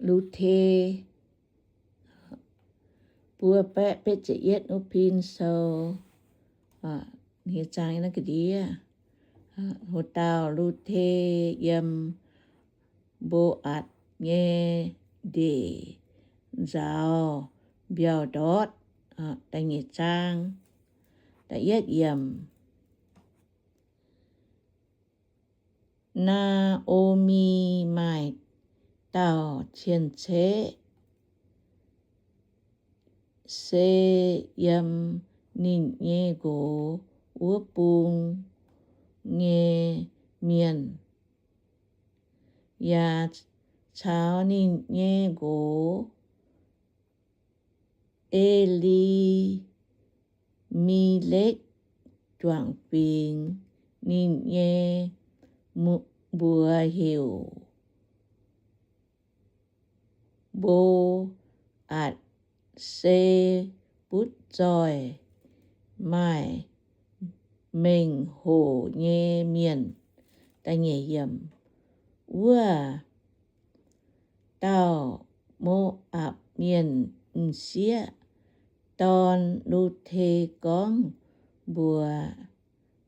Lu^te buo baeqv betv ziepc yietv wuov pin sou, hniev zaang naaiv ga'ndiev. Hoc dauh Lu^te yiem Mbo^atc nyei ndeic nzaaux mbiauh ndortv. Da'nyeic zaang, da'yietv yiemc. Naa^o^mi maaih dauh cien-ceqv, se yiem ninh nyei nqox wuov bung nyei mienh, yaac caux ninh nyei nqox E^li^mi^lekv juangc fingx. Ninh nyei mbuox heuc Mbo^atc, se butv zoih maaih mengh hoc nyei mienh. Wuov dauh Mo^apc mienh m'sieqv dorn Lu^te gorngv mbuox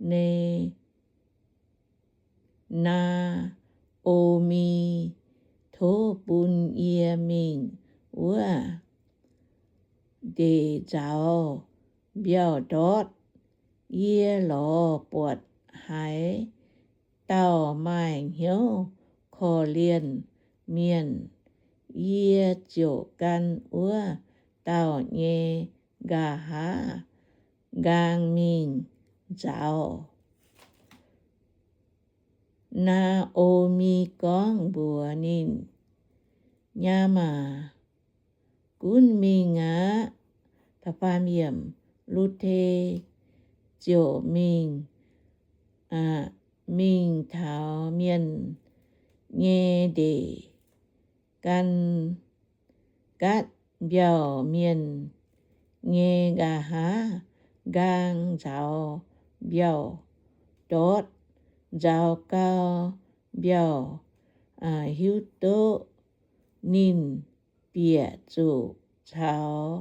Ne, Naa^o^mi, Tov bun yie mingh wuov ndeic nzaaux mbiauh ndortv. Yie lorz buatc haaix dauh maaih hnyouv korv-lienh mienh, yie ziouc gan wuov dauh nyei nqa'haav nqaang mingh nzaaux. Naa^o^mi gorngv mbuox ninh, Nyaam aac, gunv mingh aqv. Lu^te ziouc mingh, mingh taux mienh nyei ndeic, gan gatv mbiauh mienh nyei nqa'haav nqaang nzaaux mbiauh ndortv. Nzaaux gau mbiauh, hiuv duqv ninh bieqc zuqc caux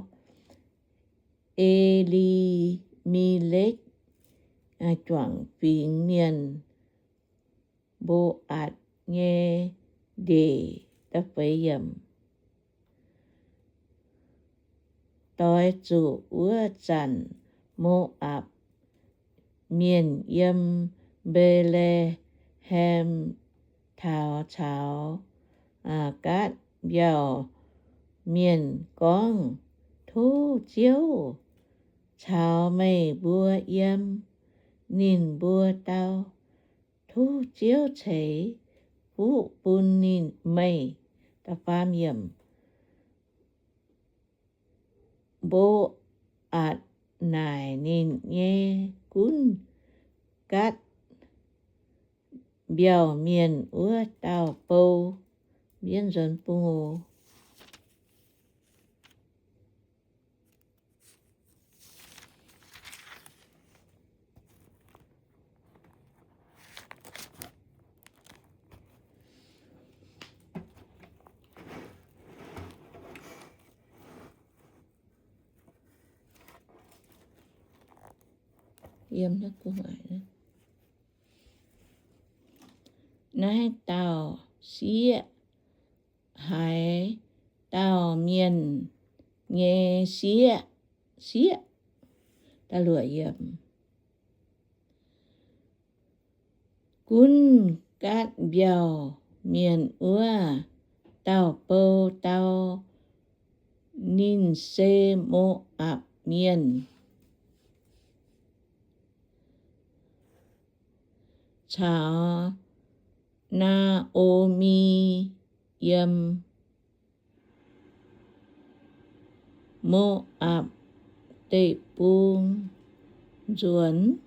E^li^mi^lekv juangc fingx mienh Mbo^atc nyei ndeic. Doix zuqc wuov zanc, Mo^apc Mienh yiem Mbe^le^hem taux caux gatv mbiauh mienh gorngv, Tov Ziouv caux meih mbuo yiem. Ninh mbuo dau, Tov Ziouv ceix fuqv bun ninh meih. Mbo^atc naaic ninh nyei gunv gatv mbiauh mienh wuov dauh bou. Mbienv nzuonx bung oc. Naaiv dauh sieqv haiz dauh mienh nyei sieqv, sieqv. Gunv gatv mbiauh mienh wuov dauh bou dau, Ninh se Mo^apc Mienh, caux Naa^o^mi yiem Mo^apc Deic-Bung nzuonx.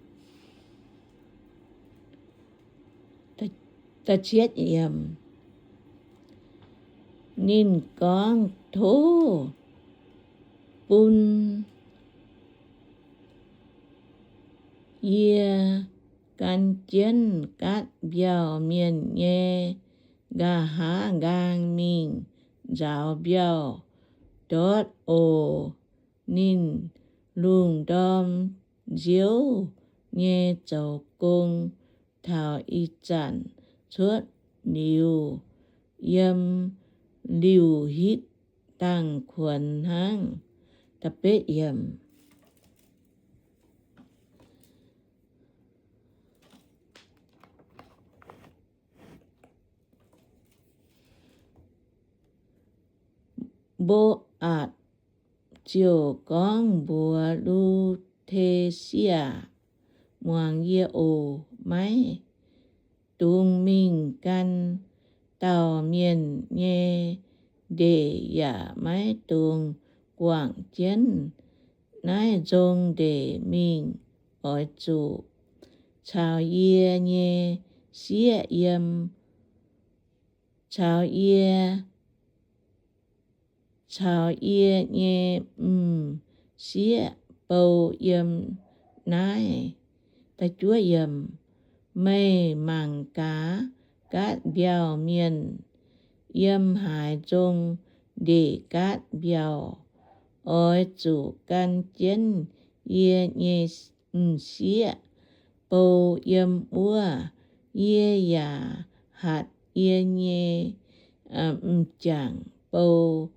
Ninh gorngv, Tov bun yie gan jienv gatv mbiauh mienh nyei nqa'haav nqaang mingh nzaaux mbiauh ndortv oc. Ninh lungh ndorm nziouv nyei zoux gong taux ih zanc cuotv liuz, yiem liuh hitv dangh kuonx hnangv. Mbo^apc ziouc gorngv mbuox Lu^te, Siec muangx yie oc. Maiv dungx mingh gan dauh mienh nyei ndeic, yaac maiv dungx guangc jienv naaiv nzong ndeic mingh. Oix zuqc caux yie nyei sieqv yiem, caux yie, caux yie nyei m'sieqv bou yiem naaiv. Meih mangc gaax gaatv mbiauh mienh yiem haaix nzong ndeic gaatv mbiauh. Oix zuqc gan jienv yie nyei m'sieqv bou yiem wuov. Yie yaac hatc yie nyei m'jangc bou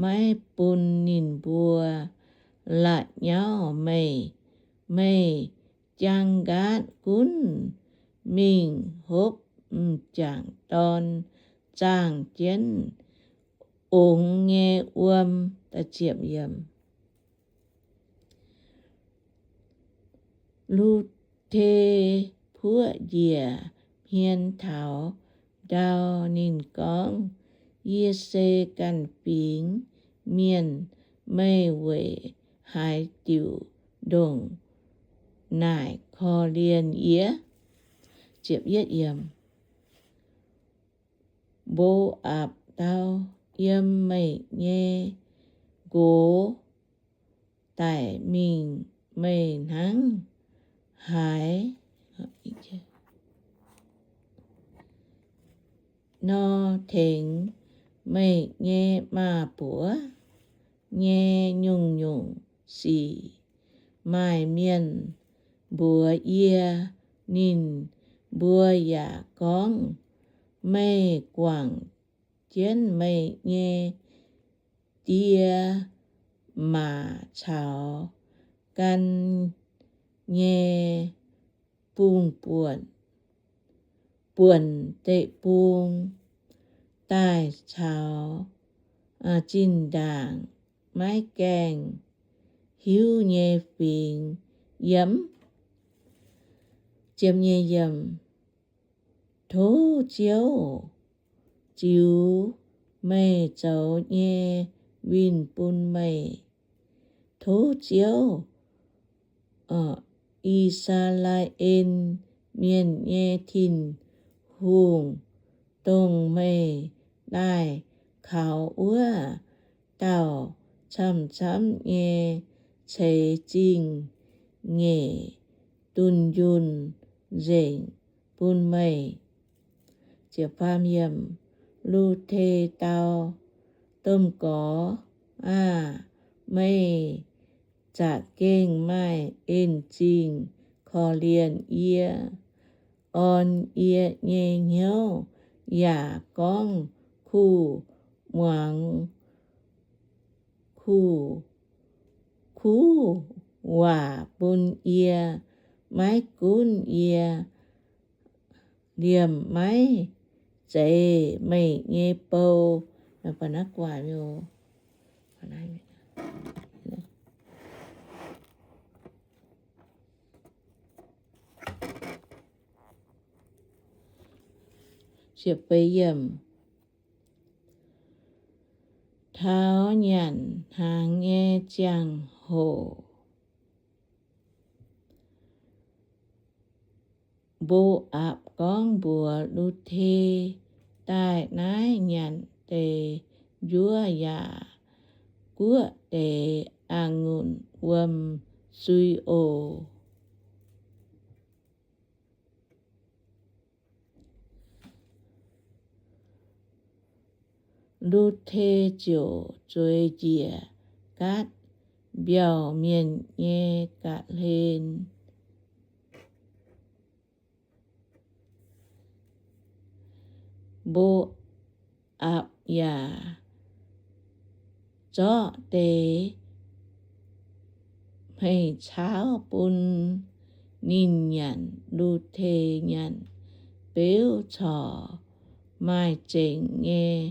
maiv bun ninh mbuo la'nyauv meih. Meih jaang nqaatv gunv mingh hopv m'jangc dorn zaangh jienv ongx nyei wuom. Lu^te puoqv njiec hmien taux ndau. Ninh gorngv, Yie se ganh fingx mienh. Meih weic haaix diuc ndongc naaic korv-lienh yie? Mbo^apc dau, Yiem meih nyei nqox daic mingh meih hnangv haaix nor tengx meih nyei maa-buoc nyei nyungc-nyungc sic. Maaih mienh mbuox yie, ninh mbuo yaac gorngv, Meih guangc jienv meih nyei die maac caux gan nyei bung-buonc, buonc deic-bung daaih caux zinh ndaangc maiv gaengh hiuv nyei fingx yiem. Tov Ziouv ziux meih zoux nyei winh bun meih. Tov Ziouv, I^saa^laa^en Mienh nyei Tin-Hungh, dongh meih daaih kaux wuov dauh camv-camv nyei ceix zingh nyeic dunh yunh nzengc bun meih. Lu^te dau, Domh Gorx aah! Meih za'gengh maaih en zingh korv-lienh yie, orn yie nyei hnyouv yaac gorngv kuv muangx kuv, kuv waac bun yie. Maiv gunv yie liemh maiv zeiz meih nyei bou, taux nyanc hnaangx nyei ziangh hoc, Mbo^apc gorngv mbuox Lu^te, Daaih naaiv nyanc deix njuov yaac guoqv deix a'ngunc wuom-sui oc. Lu^te ziouc zueiz njiec Gaatv Mbiauh Mienh nyei ga'hlen. Mbo^apc yaac zorqv deix hmeic caauv bun ninh nyanc. Lu^te nyanc beuv corc maaih zengc nyei.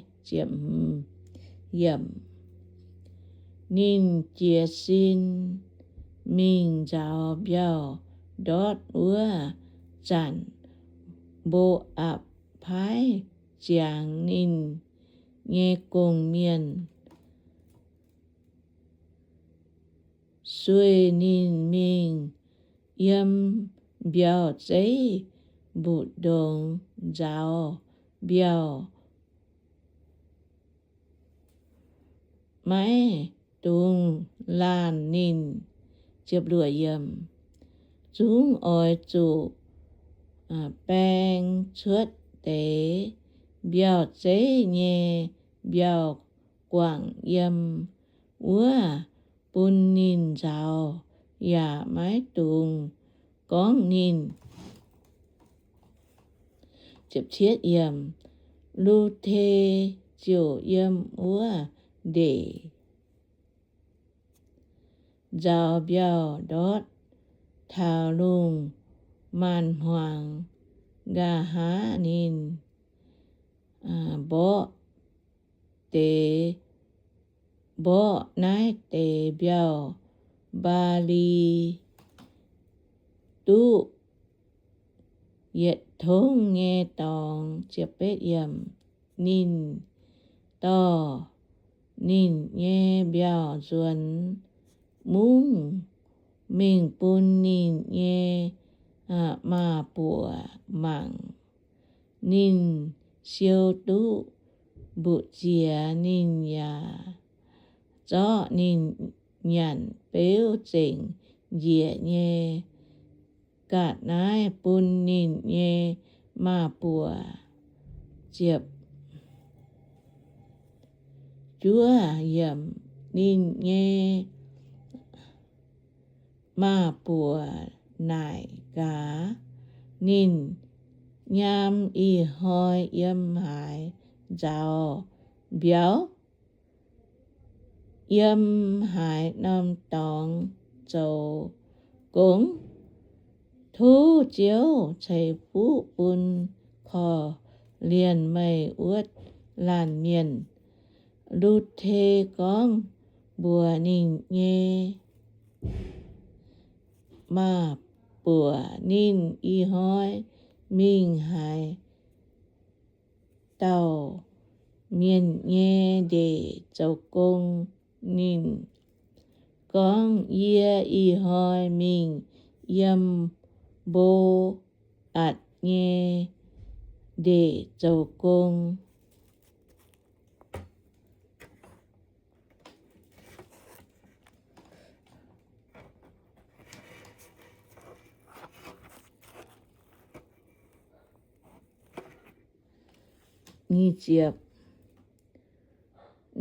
Ninh jiez sin mingh nzaaux mbiauh ndortv wuov zanc, Mbo^apc paaiv ziangx ninh nyei gong-mienh sueih ninh mingh yiem mbiauh zeiv mbu'ndongx nzaaux mbiauh, maiv dungx laanh ninh. Zungv oix zuqc baeng cuotv deix mbiauh zeiv nyei mbiauh guangc yiem wuov bun ninh nzaaux, yaac maiv dungx gorngv ninh. Lu^te ziouc yiem wuov ndeic nzaaux mbiauh ndortv taux lungh maanz hmuangx. Nqa'haav ninh mborqv deix, mborqv naaiv deix mbiauh Mbaa^li duqv yietc tongv nyei dorngx. Ninh dorh ninh nyei mbiauh nzuonx mungv mingh bun ninh nyei maaz-buoc mangc. Ninh siou duqv mbu'ziex, ninh yaac zorqv ninh nyanc beuv zengc njiec nyei ga'naaiv bun ninh nyei maaz-buoc. Juov, ninh nyei maaz-buoc naaic gaax, ninh nyaam ih hnoi yiem haaix nzaaux mbiauh? Yiem haaix norm dorngx zoux gong? Tov Ziouv ceix fuqv bun korv-lienh meih wuov laanh mienh. Lu^te gorngv mbuox ninh nyei maaz-buoc, ninh ih hnoi mingh haaix dauh mienh nyei ndeic zoux gong? Ninh gorngv, Yie ih hnoi mingh yiem Mbo^apc nyei ndeic zoux gong.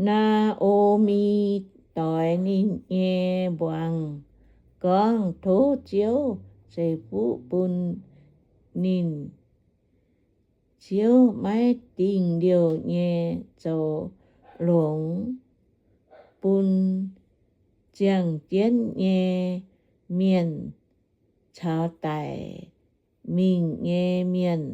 Naa^o^mi doix ninh nyei mbuangz gorngv, Tov Ziouv ceix fuqv bun ninh. Ziouv maiv dingh liouh nyei zoux longx bun ziangh jienv nyei mienh caux daic mingh nyei mienh.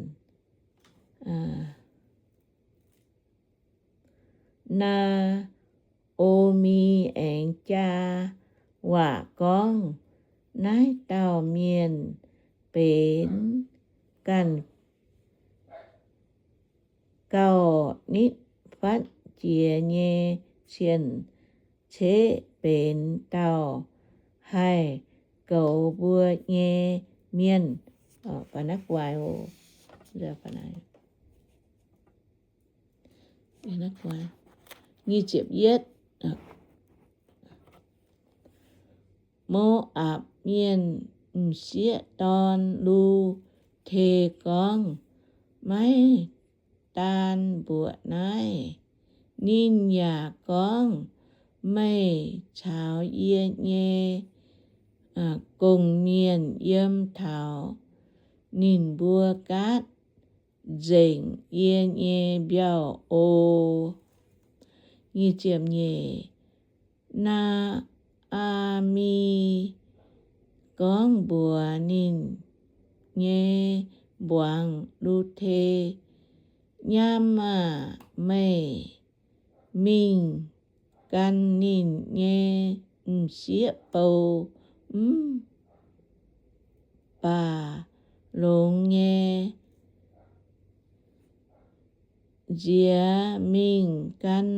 Naa^o^mi aengx jaa waac gorngv, Naaiv dauh mienh benx ganh gauh nitv fatv jiex nyei cien-ceqv, benx dauh haih goux mbuo nyei mienh. Mo^apc Mienh m'sieqv dorn Lu^te gorngv, Maiv daan mbuoqc naaiv, Ninh yaac gorngv, Meih caux yie nyei gong-mienh yiem taux ninh mbuo gaatv nzengc yie nyei mbiauh oc. Naa^aa^mi gorngv mbuox ninh nyei mbuangz Lu^te, Nyaam aah! Meih mingh gan ninh nyei m'sieqv bou mv baac longx nyei. Nziex mingh gan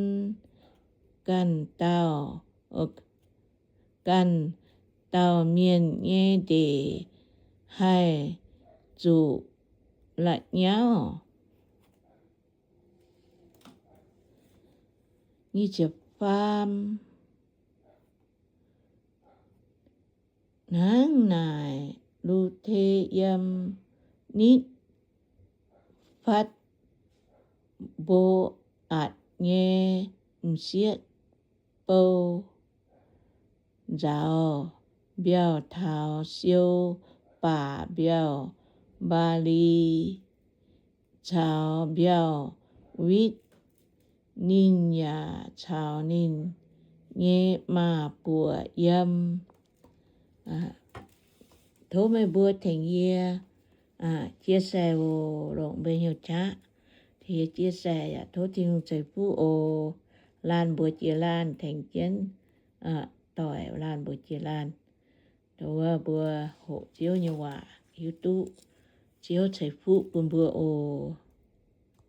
ganh dauh, ganh dauh mienh nyei ndeic haih zuqc la'nyauv. Hnangv naaic, Lu^te yiem nitv fatv mbo^atc nyei m'sieqv bou nzaaux mbiauh taux siou baac mbiauh mbaali caux mbiauh witv. Ninh yaac caux ninh nyei maa-buoc yiem. Tov meih mbuo tengx yie chia sẻ oc, longc mbuo hnyouv qaqv tengx yie chia sẻ yaac tov Tin-Hungh ceix fuqv oc. Laanh mbuox jiex laanh tengx jienv doic, laanh mbuox jiex laanh, tov mbuo hoqc Ziouv nyei waac hiuv duqv Ziouv ceix fuqv bun mbuo oc.